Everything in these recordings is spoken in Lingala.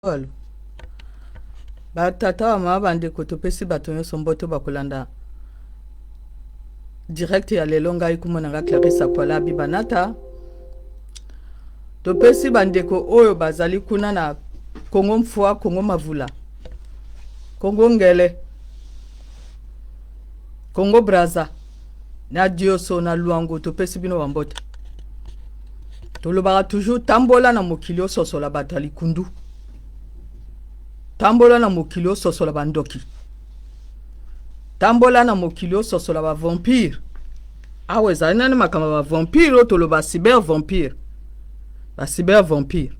Alo. Ba tata ba mama ba ndeko topesi bato nyonso mbote bakolanda direct ya lelo ngai kombo na nga Clarisse Akwala Bibanata. Topesi bandeko oyo bazali kuna na Kongo Mfua, Kongo Mavula, Kongo Ngele, Kongo Brazza na Dioso na Luango, topesi bino bambote. Tolobaka toujours tambola na mokili ososola bato ya likundu, tambola na mokili ososola bandoki, tambola na mokili ososola ba vampire. Awa ezali nani makambo ya ba vampire oyo toloba cyber vampire, ba cyber vampire.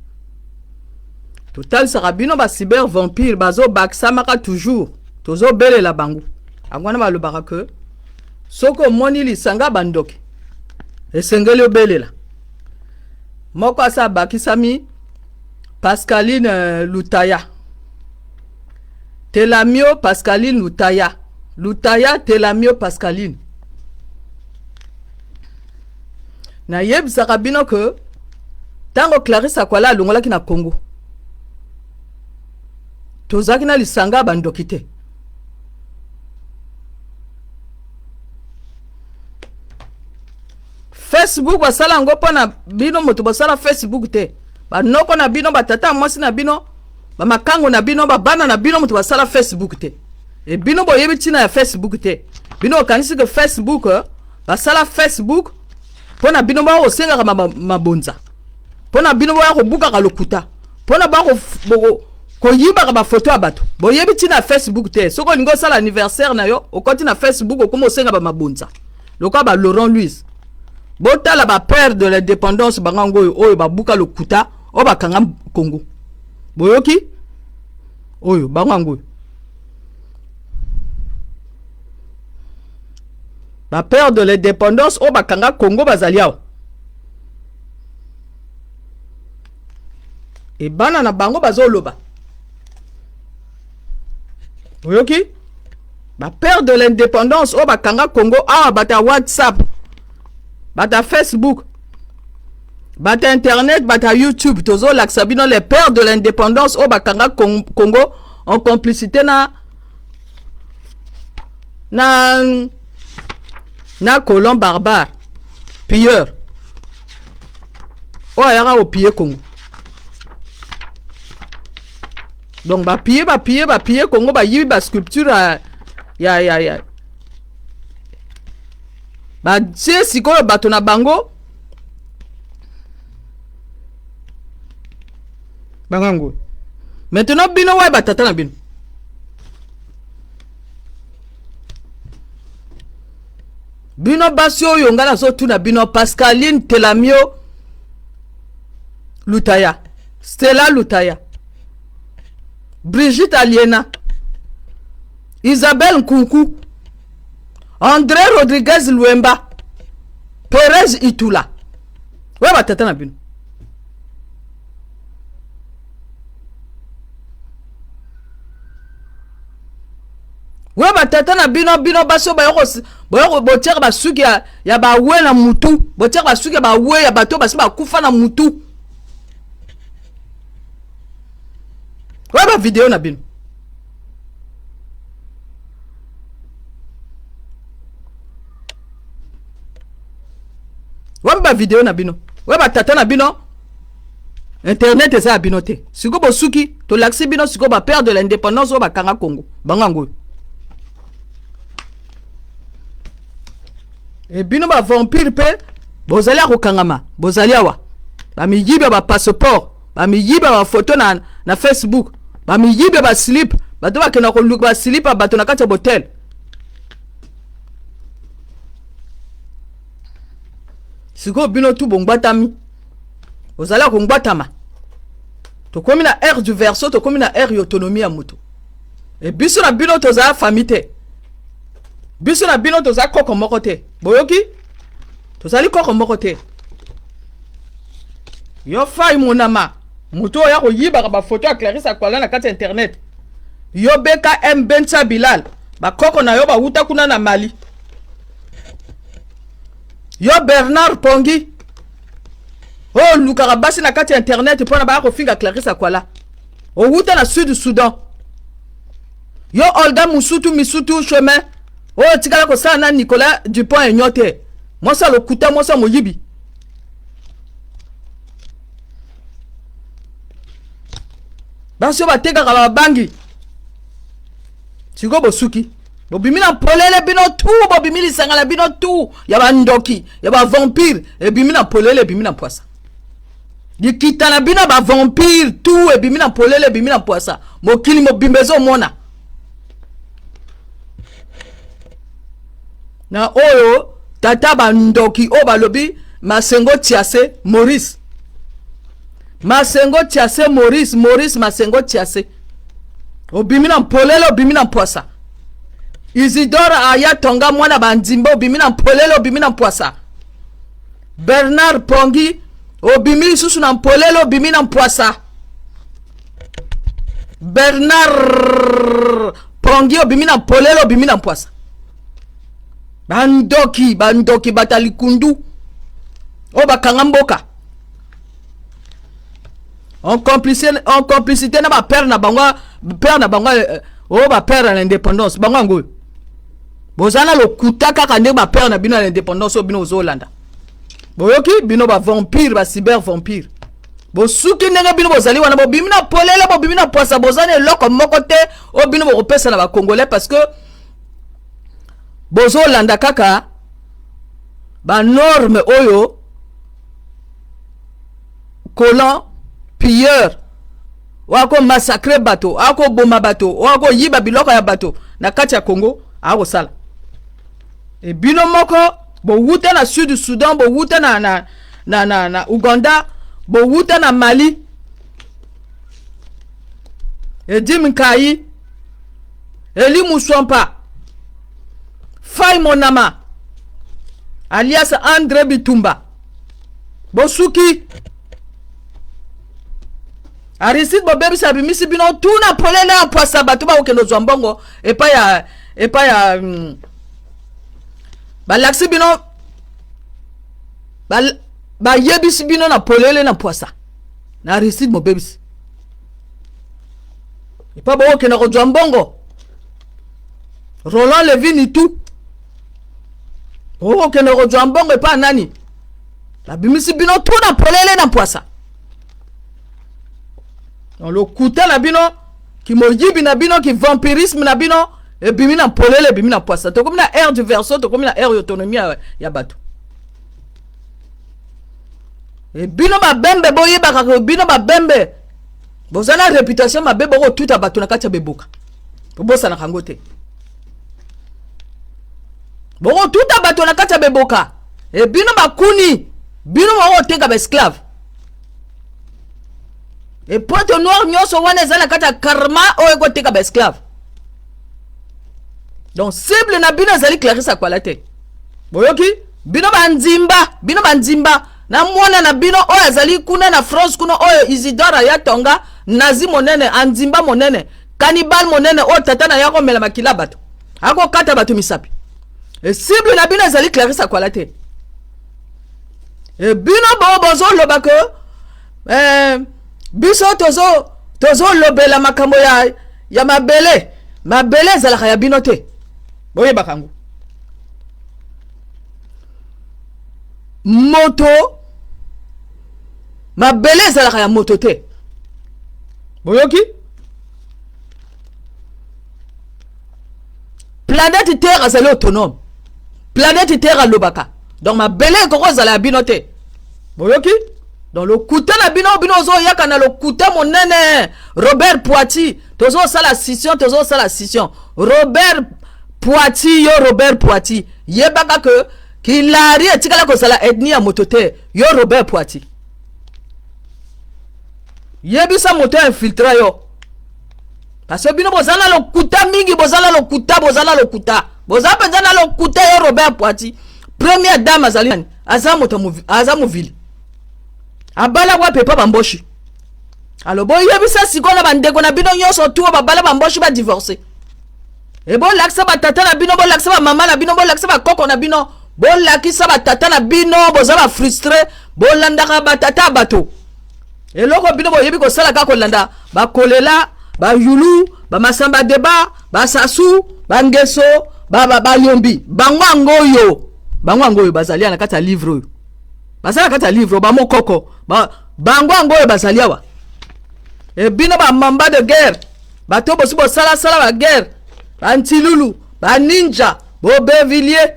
Totalisaka bino ba cyber vampire bazobakisamaka toujours, tozobelela bango. Yango wana balobaka ke soki omoni lisanga bandoki esengeli obelela. Moko asa abakisami Pascaline Lutaya, Telamio Pascaline Lutaya, Lutaya Telamio Pascaline. Nayebisaka bino ke ntango Clarisse Akwala alongolaki na Congo, tozalaki na lisanga ya bandoki te. Facebook basala yango mpo na bino, moto basala Facebook te. Banoko na bino, batata ya mwasi na bino, bamakango na bino, babana na bino, moto basala Facebook te. E bino boyebi ntina ya Facebook te. Bino okanisi ke Facebook basala Facebook mpo na bino baya kosengaka mabonza, mpo na bino baya kobukaka lokuta, mpo na baya koyibaka bafoto ya bato. Boyebi ntina ya Facebook te. Soki olingi osala anniversaire na yo, okoti na Facebook okoma osenga bamabonza lokola ba Laurent Louis. Botala ba père de l'indépendance bango yango oyo, oyo babuka lokuta oyo bakanga Congo. Boyoki oyo bango yango oyo ba père de l'indépendance oyo bakanga Congo bazali awa. E bana na bango bazoloba. Boyoki? Ba père de l'indépendance oyo bakanga Congo awa, bato ya WhatsApp, bato ya Facebook, bato ya internet, bato ya YouTube, tozolakisa bino les pères de l'indépendance oyo bakanga Congo en complicité na na na colon barbare pilleur oyo ayaka kopille Congo. Donc ba piller, ba piller, ba piller Congo, ba yibi ba sculpture ya ya ya, ya. Ba tie sikoyo bato na bango bangango. Maintenant bino waye batata na bino. Bino basi oyo nga nazotuna bino, Pascaline Telamio Lutaya, Stella Lutaya, Brigitte Aliena, Isabelle Nkunku, André Rodriguez Luemba, Perez Itula. Oyo batata na bino. Oyo batata na bino, bino basi oyo bayoko botiaka basuki ya, ya bawe na mutu, botiaka basuki ya bawe ya bato basi bakufa na mutu. Oyo ba video na bino. Wapi ba video na bino? Oyo ba tata na bino? Internet eza ya bino te. Siko bosuki, tolakisi bino siko ba père de l'indépendance oyo bakanga Congo. Bango yango oyo. E bino ba vampire pe bozali ya kokangama, bozali awa. Ba miyibi ya ba passeport, ba miyibi ya ba photo na, na Facebook, ba miyibi ya ba slip, bato bakenda koluka ba slip ya bato na kati ya botel. Sikoyo bino tu bongbatami, ozali ya kongbatama. Tokomi na ère du verso, tokomi na ère ya autonomie ya moto. E biso na bino tozala famille te. Biso na bino toza koko moko te. Boyoki? Tozali koko moko te. Yo fai monama, moto oyo akoyibaka ba photo ya Clarisse Akwala na kati ya internet. Yo BKM Bencha Bilal, bakoko na yo bawuta kuna na Mali. Yo Bernard Pongi, oyo olukaka basi na kati ya internet mpona baya kofinga Clarisse Akwala. Owuta na Sud Soudan. Yo Olga Musutu Misutu chemin oyo tikala kosala na Nicolas Dupont Aignan te. Mwasi ya lokuta, mwasi ya moyibi. Basi oyo batekaka babangi. Sikoyo bosuki. Bobimi na polele bino tu, bobimi lisanga na bino tu ya bandoki, ya ba vampire, ebimi na polele, ebimi na pwasa. Likita na bino ba vampire tu ebimi na polele, ebimi na pwasa. Mokili mobimba ezomona. Na oyo tata bandoki oyo balobi Masengo Tiase Maurice. Masengo Tiase Maurice, Maurice Masengo Tiase. Obimi na mpolele, obimi na mpwasa. Isidore aya tonga mwana bandimba, obimi na mpolele, obimi na mpwasa. Bernard Pongi, obimi lisusu na mpolele, obimi na mpwasa. Bernard Pongi, obimi na mpolele, obimi na mpwasa. Bandoki, bandoki bata likundu oyo bakanga mboka en complicité, en complicité na ba père na bango, père na bango oyo ba père ya l'indépendance bango yango oyo boza na lokuta kaka ndenge ba père na bino ya l'indépendance oyo bino bozolanda. Boyoki bino ba vampire, ba cyber vampire, bosuki ndenge bino bozali wana, bobimi na polele, bobimi na pwasa, boza na eloko moko te oyo bino bokopesa na ba Congolais parce que bozolanda kaka ba norme oyo colon pilleur oyo akomassacre bato, akoboma bato, oyo akoyiba biloko ya bato na kati ya Congo akosala. E bino moko bowuta na Sud Soudan, bowuta na Uganda, bowuta na Mali. Edim Nkayi, Eli Muswampa, Fai Monama, alias André Bitumba, bosuki Aristide bobebisa abimisi bino tuna polele ya pwasa bato bakokende ozwa mbongo epai ya epai ya balakisi bino bayebisi bino na polele na pwasa na Aristide mobebisi epai bokokende kozwa mbongo. Roland Levini tu bokokende kozwa mbongo epai nani? Babimisi bino tuna polele na pwasa. Donc lokuta na bino, kimoyibi na bino, ki vampirisme na bino ebimi na polele, ebimi na pwasa. Tokomi na ère du verso, tokomi na ère autonomie ya bato. E bino babembe boyebaka ke bino babembe boza na réputation mabe, bokotuta bato na kati ya beboka, bobosanaka yango te. Bokotuta bato na kati ya beboka. E bino bakuni, bino bokoteka ba esclave. E pointe noire nyonso wana eza na kati ya karma oyo ekoteka ba esclave. Donc cible na bino ezali Clarisse Akwala te. Boyoki? Bino bandimba, bino bandimba na mwana na bino oyo azali kuna na France kuna oyo Isidore aya tonga nazi monene, andimba monene, cannibale monene oyo tata na ye akomela makila bato, akokata bato misapi. E cible na bino ezali Clarisse Akwala te. E bino bo bozoloba ke biso tozolobela makambo ya mabele. Mabele ezalaka ya bino te. Boyebaka yango. Moto mabele ezalaka ya moto te. Boyoki? Planète Terre azali autonome. Planète Terre alobaka. Donc mabele ekoko ezala ya bino te. Boyoki? Donc lokuta na bino, bino ozoyaka na lokuta monene. Robert Poiti, tozosala scission, tozosala scission. Robert Poiti, yo Robert Poiti, yebaka ke Kilari etikala kozala ethnie ya moto te. Yo Robert Poiti, yebisa moto infiltre yo. Parce que bino boza na lokuta mingi, boza na lokuta, boza na lokuta. Boza mpenza na lokuta. Yo Robert Poiti, première dame azali nani? Aza moto, aza movili. Abala wapi? Epa bamboshi. Alo boyebisa sikoyo na bandeko na bino nyonso tu oyo babala bamboshi ba divorce. E bolakisa batata na bino, bolakisa bamama na bino, bolakisa bakoko na bino, bolakisa batata na bino, boza ba frustre, bolandaka batata ya bato. Eloko bino boyebi kosala kaka kolanda bakolela, bayulu, bamasamba deba, basasu, bangeso, bayombi. Bango yango oyo, bango yango oyo bazali na kati ya livre oyo. Bazali na kati ya livre ba mokoko, bango yango oyo bazali awa. E bino ba mamba de guerre, bato bosi bosalasala ba guerre, bantilulu, baninja, bobevilie.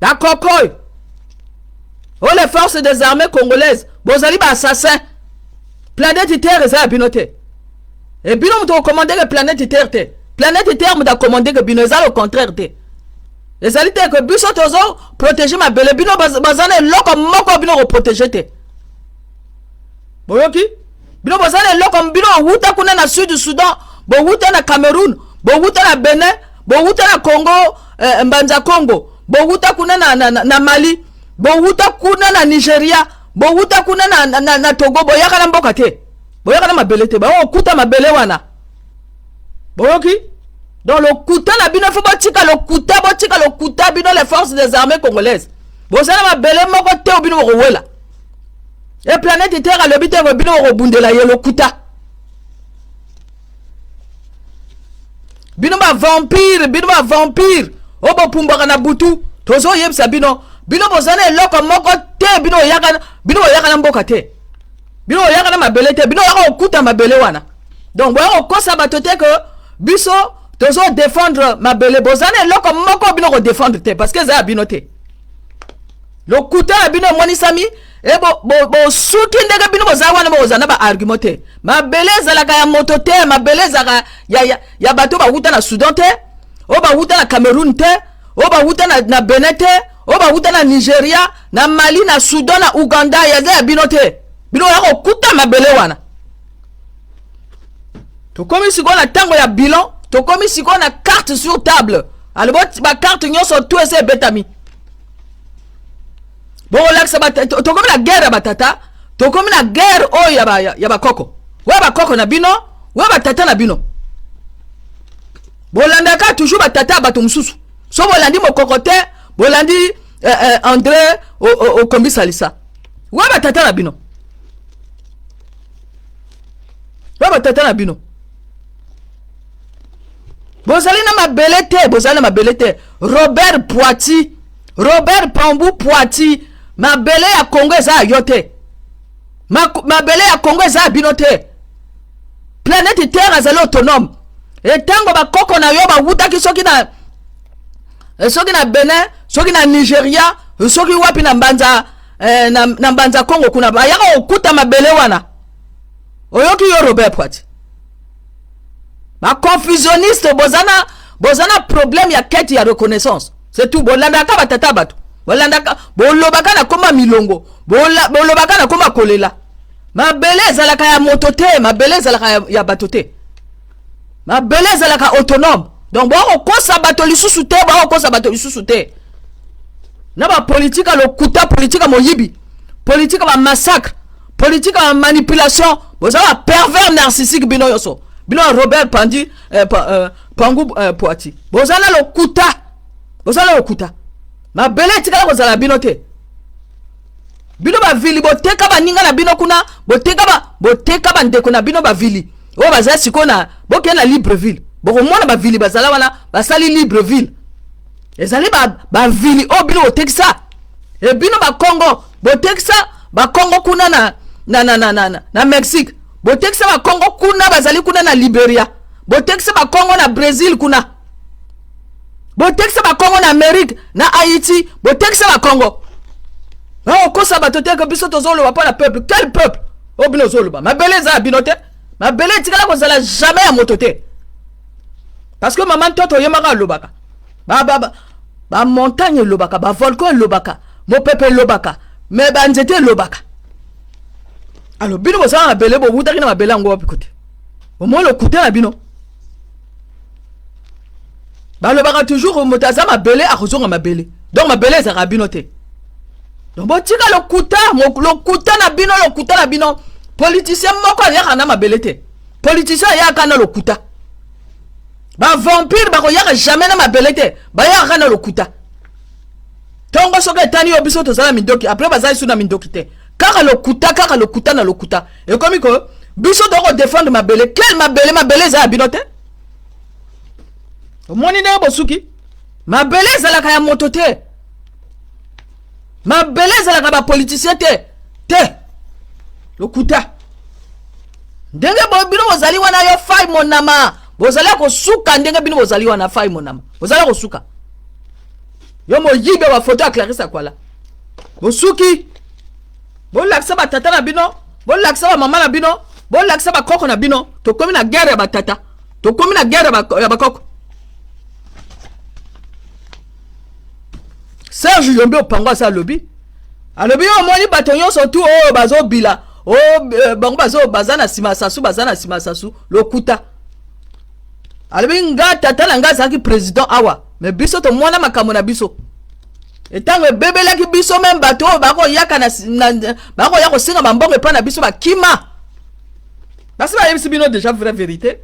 Bakokoy o les forces des armées congolaises, bozali baassassin. Planète Terre eza ya bino te. E bino moto okomandeke planète Terre te. Planète Terre moto akomandeke bino, eza le contraire te. Ezali te ke biso tozo protéger mabele, bino baza na eloko moko bino koprotéger te. Boyoki? Bino boza na eloko, bino bowuta kuna na Sud Soudan, bowuta na Cameroun, bowuta na Benin, bowuta na Congo, Mbanza Congo, bowuta kuna na Mali, bowuta kuna na Nigeria, bowuta kuna na Togo, boyaka na mboka te, boyaka na mabele te, bakokuta mabele wana. Boyoki? Donc lokuta na bino, fo botika lokuta, botika lokuta bino les forces des armées congolaises. Boza na mabele moko te bino bokowela. E planète Terre alobi te bino bokobundela ye, lokuta. Bino bavampire, bino bavampire oyo bopumbwaka na butu, tozoyebisa bino, bino boza na eloko moko te. Bino oyaka, bino boyaka na mboka te, bino boyaka na mabele te, bino oyaka kokuta mabele wana. Donc boya kokosa bato te ke biso tozodéfendre mabele. Boza na eloko moko bino kodéfendre te, parce que eza ya bino te. Lokuta na bino emonisami. E bosuki ndenge bino boza wana, bokozala na baargument te. Mabele ezalaka ya moto te, mabele ezalaka ya bato bawuta na Soudan te, oyo bawuta na Cameroun te, oyo bawuta na Benin te, oyo bawuta na Nigeria, na Mali, na Soudan, na Uganda. Eza ya bino te, bino oya kokuta mabele wana. Tokomi sikoyo na ntango ya bilan, tokomi sikoyo na carte sur table. Alobi bacarte nyonso tu eza ebetami, bokolakisa. Tokomi na guerre ya batata, tokomi na guerre oyo ya bakoko, oyo bakoko na bino, oyo batata na bino. Bolandaka toujours batata ya bato mosusu. So bolandi mokoko te, bolandi André Okombisalisa, oyo batata na bino, oyo batata na bino. Bozali na mabele te, bozali na mabele te. Robert Poiti, Robert Pambu Poiti, mabele ya Congo eza ya yo te, mabele ya Congo eza ya bino te. Planète Terre azali autonome. Etango bakoko na yo bawutaki soki na Benin, soki na Nigeria, soki wapi na Mbanza, na Mbanza Congo kuna, bayaka kokuta mabele wana. Oyoki yo, Robert Poiti? Baconfusionniste, boza na problème ya quête ya reconnaissance, c'est tout. Bolandaka batata bato, bolandaka, bolobaka na koma milongo, bolobaka na koma kolela. Mabele ezalaka ya moto te, mabele ezalaka ya bato te, mabele ezalaka autonome. Donc bokokosa bato lisusu te, bokokosa bato lisusu te na bapolitike ya lokuta, politike ya moyibi, politike ya bamassacre, politike ya manipulation. Boza bapervers narcissique bino nyonso, bino ya Robert Pandi, Pangu, Poati. Boza na lokuta, boza na lokuta. Mabele etikala kozala bino te. Bino bavili, boteka baninga na bino kuna, boteka bandeko na bino bavili oyo bazala sikoyo na. Bokende na Libreville, bokomona bavili bazala wana, basali Libreville. Ezali bavili oyo bino botekisa. E bino Bakongo, botekisa Bakongo kuna na Mexique, botekisa Bakongo kuna bazali kuna na Liberia, botekisa Bakongo na Brésil kuna, botekisa Bakongo na Amérique, na Haïti, botekisa Bakongo. Bakokosa bato te ke biso tozoloba mpo na peuple. Quel peuple oyo bino ozoloba? Mabele eza ya bino te, mabele etikala kozala jamais ya moto te, parce que mama ntoto oyemaka, alobaka bamontagne elobaka, bavolcan elobaka, mopepe elobaka, me banzete elobaka. Alors bino bozala mabele, bowutaki na mabele yango wapi? Kote omoi lokuta na bino. Balobaka toujours moto aza mabele akozonga mabele. Donc mabele ezalaka bino te. Donc botika lokuta, lokuta na bino, lokuta na bino. Politicien moko ayaka na mabele te, politicien ayaka na lokuta. Bavampire bakoyaka jamais na mabele te, bayaka na lokuta. Ntongo soki etani yo, biso tozala mindoki, après baza lisu na mindoki te. Kaka lokuta, kaka lokuta na lokuta. Ekomi ko biso tokodefendre mabele. Quel mabele? Mabele eza ya bino te. Omoni ndenge bosuki? Mabele ezalaka ya moto te, mabele ezalaka bapoliticien te te. Lokuta ndenge bino bozali wana. Yo Fai Monama, bozali ya kosuka. Ndenge bino bozali wana, Fai Monama, bozali ya kosuka. Yo moyibi ya bafoto ya Clarisse Akwala, bosuki. Bolakisa batata na bino, bolakisa bamama na bino, bolakisa bakoko na bino. Tokomi na guerre ya batata, tokomi na guerre ya bakoko. Serge Yombi Opango aza alobi, alobi: yo omoni bato nyonso tu oyo bazobila o bango bazo baza na nsima ya Sasu, baza na nsima ya Sasu, lokuta. Alobi: nga tata na nga azalaki président awa, mais biso tomona makambo na biso etango ebebelaki biso. Même bato oyo bakoyaka bakoya kosenga bambongo epai na biso, bakima. Basi bayebisi bino déjà vraie vérité.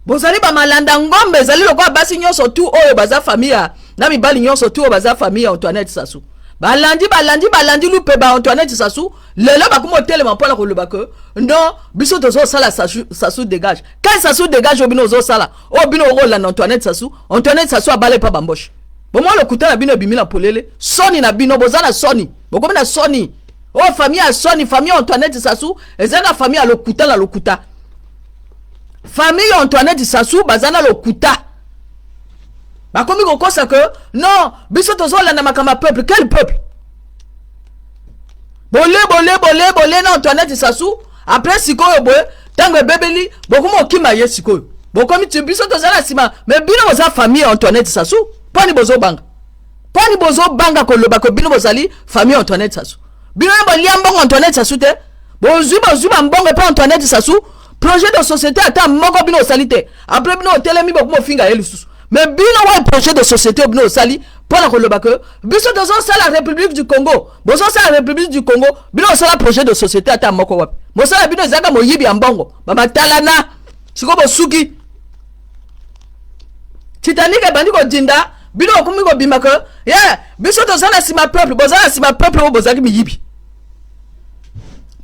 Bozali bamalanda ngombe. Ezali lokola basi nyonso tu oyo baza famille ya na mibali nyonso tu oyo baza famille ya Antoinette Sasu. Balandi, balandi, balandi lupe ba Antoinette Sasu. Lelo bakoma otelema mpona koloba ke non, biso tozosala Sasu, Sasu dégage. Quel Sasu dégage oyo bino ozosala, oyo bino okolanda Antoinette Sasu? Antoinette Sasu abala epa bamboshe. Bomwa lokuta na bino ebimi na polele. Soni na bino, boza na soni, bokomi na soni. Oyo famille ya soni. Famille Antoinette Sasu ezalaka famille ya lokuta na lokuta. Famille Antoinette Sasu baza na lokuta. Bakomi kokosa ke non, biso tozolanda makambo ya peuple. Quel peuple? Bole bole bole bole na Antoinette Sasu. Après sikoyo boye, ntango ebebeli, bokomi okima ye. Sikoyo bokomi ti biso toza na nsima. Mais bino boza famille ya Antoinette Sasu. Mponi bozobanga? Mponi bozobanga koloba ko bino bozali famille Antoinette Sasu? Bino na bolia mbongo Antoinette Sasu te. Bozwi, bozwi bambongo epa Antoinette Sasu. Projet de société ata moko bino osali te. Après bino otelemi, bokoma ofinga ye lisusu. Mais bino wa projet de société oyo bino osali mpona koloba ke biso tozosala République du Congo, bozosala République du Congo, bino osala projet de société ata moko wapi? Mosala bino ezalaka moyibi ya mbongo, bamatalana. Sikoyo bosuki. Titanic ebandi kodinda, bino okomi kobima ke ye biso toza na nsima peuple. Boza na nsima peuple oyo bozalaki miyibi,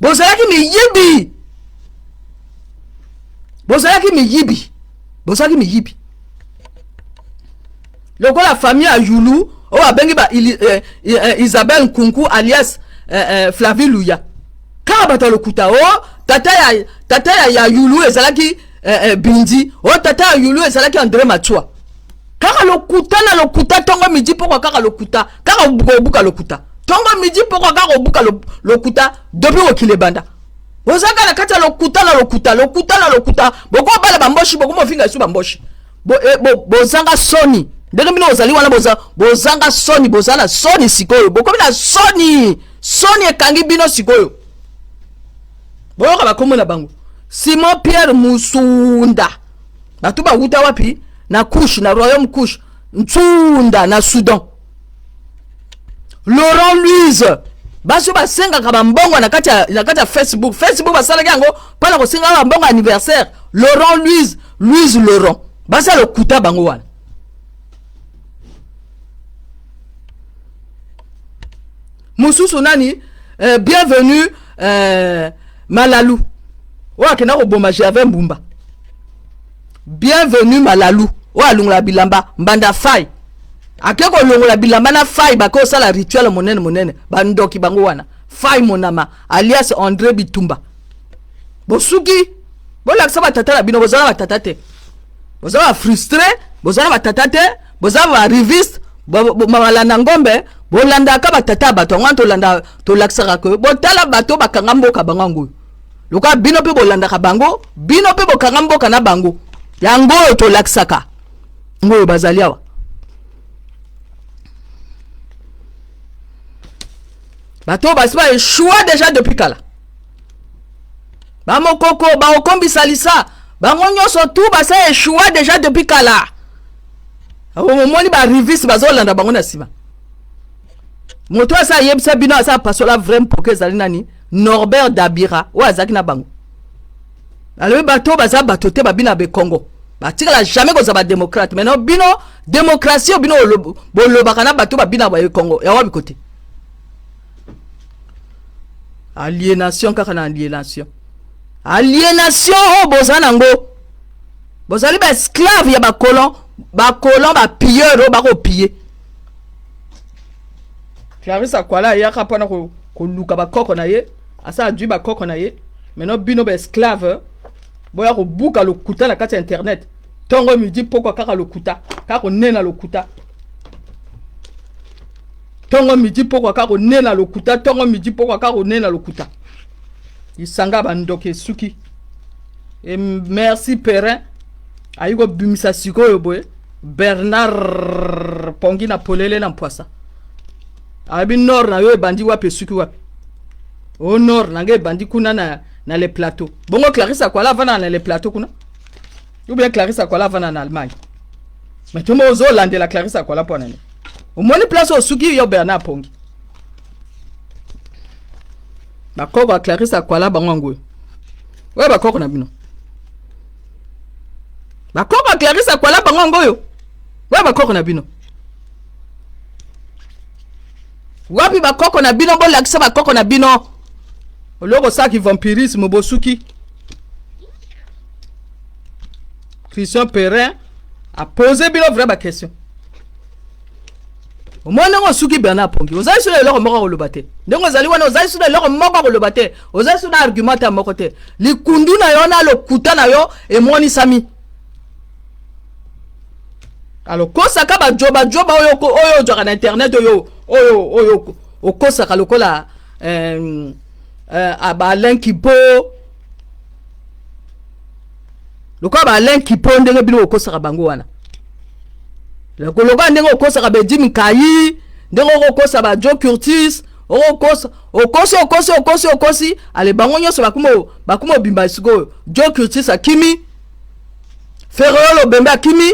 bozalaki miyibi, bozalaki miyibi, bozalaki miyibi. Lokola famille ya Yulu oyo abengi ba Isabelle Nkunku alias Flavi Luya, kaka bato ya lokuta. O tata ya Yulu ezalaki Bindi, o tata ya Yulu ezalaki André Matua. Kaka lokuta na lokuta, ntongo, midi, pokwa, kaka lokuta, kaka kobuka lokuta, ntongo, midi, pokwa, kaka kobuka lokuta. Depuis mokili ebanda, bozalaka na kati ya lokuta na lokuta, lokuta na lokuta. Bokobala bamboshi, bokomofinga esu bamboshi. Bozanga soni. Ndenge bino bozali wana, bozanga soni, boza na soni. Sikoyo bokomi na soni, soni ekangi bino. Sikoyo boyoka bakombo na bango: Simon Pierre Musunda. Bato bawuta wapi? Na Couche, na royaume Couche, Ntsunda na Soudan. Laurent Louise, basi oyo basengaka bambongo na kati ya Facebook. Facebook basalaki yango mpona kosengaka bambongo anniversaire. Laurent Louise, Louise Laurent, basi ya lokuta bango wana. Mosusu nani? Bienvenue Malalu, oyo akenda koboma Gervais Mbumba. Bienvenue Malalu oyo alongola bilamba mbanda fai, ake kolongola bilamba na fai, bake kosala rituel monene monene. Bandoki bango wana. Fai Monama alias André Bitumba, bosuki. Bolakisa batata na bino. Boza na batata te, boza bafrustré, boza na batata te, boza bariviste, balanda ngombe, bolandaka batata ya bato. Yango wana tolanda, tolakisaka ke botala bato bakanga mboka bango. Yango oyo lokola bino mpe bolandaka bango, bino mpe bokanga mboka na bango. Yango oyo tolakisaka, yango oyo bazali awa. Bato oyo basi baéchoué déjà depuis kala. Bamokoko baokombisa lisa, bango nyonso tu basa échoué déjà depuis kala. Omoni bariviste bazolanda bango na nsima. Moto asa ayebisa bino, aza apasola vrai mpoke, ezali nani? Norbert Dabira oyo azalaki na bango. Alobi bato oyo baza bato te, babina bekongo. Batikala jamais kozala badémocrate. Maintenant bino, démocratie oyo bino bolobaka na bato babina baye Congo ya wapi kote? Aliénation kaka na aliénation, aliénation oyo boza nango. Bozali baesclave ya bacolon, bacolon bapilleur oyo bakopiller. Clarisse Akwala ayaka mpona koluka bakoko na ye, asa adui bakoko na ye. Maintenant bino baesclave boya kobuka lokuta na kati ya internet, ntongo, midi, pokwa, kaka lokuta, kaka konena lokuta, ntongo, midi, pokwa, kaka konena lokuta, ntongo, midi, pokwa, kaka konena lokuta. Lisanga bandoki esuki. E merci Perrin ayi kobimisa sikoyo boye Bernard Pongi na polele na mpwasa. Ayebi nord na yo ebandi wapi, esuki wapi. O nord na ngai ebandi kuna na le plateau. Bongo Clarisse Akwala avanda na le plateau kuna, ou bien Clarisse Akwala avanda na Allemagne? Mais tomo ozolandela Clarisse Akwala mpo nani? Omoni place osuki yo, Bernard Pongi. Bakoko ya Clarisse Akwala bango yango oyo, oyo bakoko na bino. Bakoko ya Clarisse Akwala bango yango oyo, oyo bakoko na bino. Wapi bakoko na bino? Bolakisa bakoko na bino. Oloko osalaki vampirisme, bosuki. Christian Perrin apose bino vrai baquestion. Omoni ndenge osuki, Bernard Pongi? Ozali so na eloko moko koloba te. Ndenge ozali wana, ozali so na eloko moko koloba te, ozali so na argument ta moko te. Likundu na yo na lokuta na yo emonisami. Alors kosaka bajobajoba oyo oyo ozwaka na internet, oyo okosaka lokola ba Alain Kipo, lokola ba Alain Kipo, ndenge bino okosaka bango wana, lokola ndenge okosaka Bedim Nkai, ndenge okokosa ba Joe Curtis, okokosa, okosi, okosi, okosi, okosi. Ale bango nyonso bakuma obimba. Sikoyo Joe Curtis akimi, Ferreol Obembe akimi.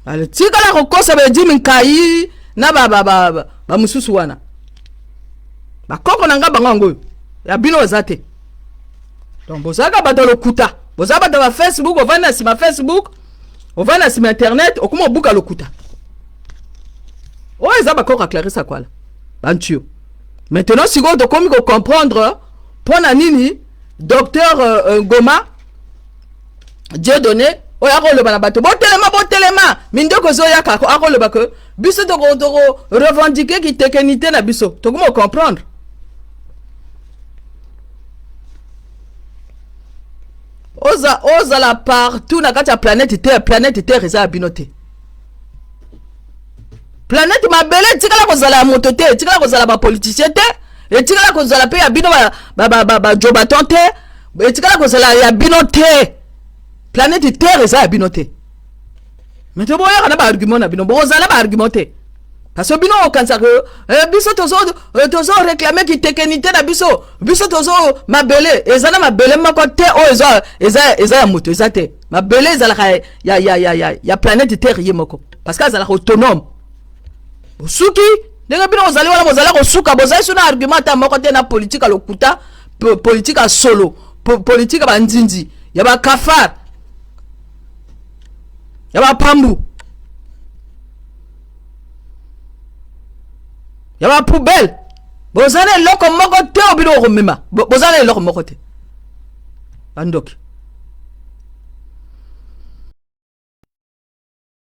Ale tikala kokosa Bedim Nkai na bamosusu wana. Bakoko na nga bango yango oyo, ya bino eza te. Donc bozalaka bato ya lokuta, bozala bato ya bafacebook. Ovandi na nsima Facebook, ovandi na nsima internet, okoma obuka lokuta. Oyo eza bakoko ya Clarisse Akwala bantio. Maintenant sikoyo tokomi kocomprendre mpo na nini docteur Ngoma Dieudonné oyo akoloba na bato: "Botelema, botelema, mindoko ezoyaka." Akoloba ke biso toko revendiquer kitekeni te na biso. Tokoma comprendre. Oza ozala partout na kati ya planète Terre, planète Terre eza ya bino te. Planète mabele etikala kozala ya moto te, etikala kozala bapoliticien te, etikala kozala mpe ya bino bajobaton te, etikala kozala ya bino te. Planète Terre eza ya bino te. Mais toboyaka na baargument na bino, bokozala baargument te, parce que bino okanisaka biso tozo réclamer kitekeni te na biso. Biso tozo mabele eza na mabele moko te oyo eza ya moto, eza te. Mabele ezalaka ya planète Terre ye moko, parce que azalaka autonome. Bosuki ndenge bino bozali wana, bozali kosuka, bozali so na argument ata moko te na politique ya lokuta, politique ya solo, politique ya banzinzi, ya bakafar, ya bapambu, ya bapoubelle. Boza na eloko moko te oyo bino okomema, boza na eloko moko te, bandoki.